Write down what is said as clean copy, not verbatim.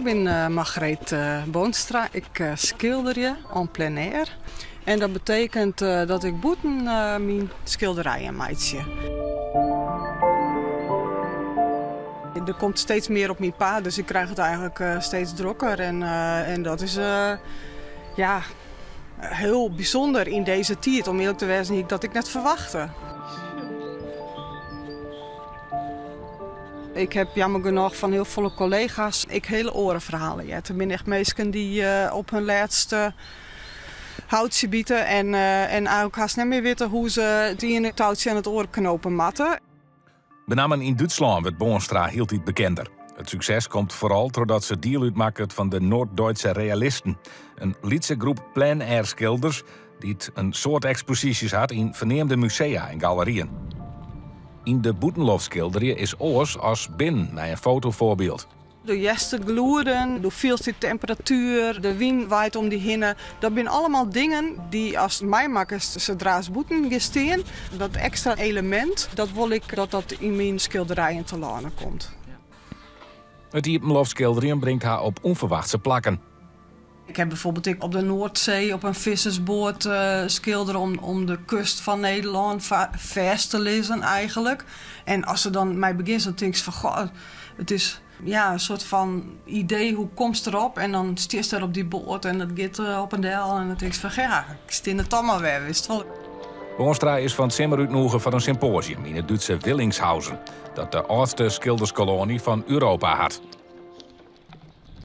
Ik bin Margreet Boonstra. Ik skilderje en plein air. En dat betekent dat ik bûten myn skilderijen meitsje. Der komt steeds mear op myn paad, dus ik krij it eigenlik steeds drokker. En dat is ja, hiel bysûnder yn dizze tiid. Om earlik te wêzen hie ik dat ek net ferwachte. Ik ha jammer genôch fan hiel folle kollega's ek hiele oare ferhalen heard. Der binne echt minsken dy't op hun lêste houtsje bite en eigenlik hast net mear witte hoe't se it iene toutsje oan it oare knope moatte. Benammen yn Dútslân wurdt Boonstra hieltyd bekender. It sukses komt foaral trochdat se diel útmakket fan de Norddeutsche Realisten, in lytse groep plein-air skilders dy't in soad eksposysjes hat yn ferneamde musea en galeryen. Yn de bûtenloft skilderje is oars as binnen mei in fotofoarbyld. Do hearst de gelûden, do fielst de temperatuer, de wyn waait om dy hinne. Dat binne allemal dingen dy't ast meimakkest sadra'tst bûten giest stean. Dat ekstra elemint, dat wol ik dat dat yn myn skilderijen telâne komt. It iepenloftskilderjen bringt har op ûnferwachtse plakken. Ik ha byfoarbyld ek op de Noardsee op in fissersboat skildere om de kust fan Nederlân fêst te lizzen eigenlik. En ast der dan mei begjinst, dan tinkst fan goh, it is ja, in soart fan idee, hoe komst derop? En dan stiest dêr op dy boat en it giet op en del en dan tinkst fan ja, ik stean der toch mar wer, witst wol. Boonstra is fan 't simmer útnûge foar in sympoasium yn it Dútse Willingshausen, dat de âldste skilderskoloany fan Europa hat.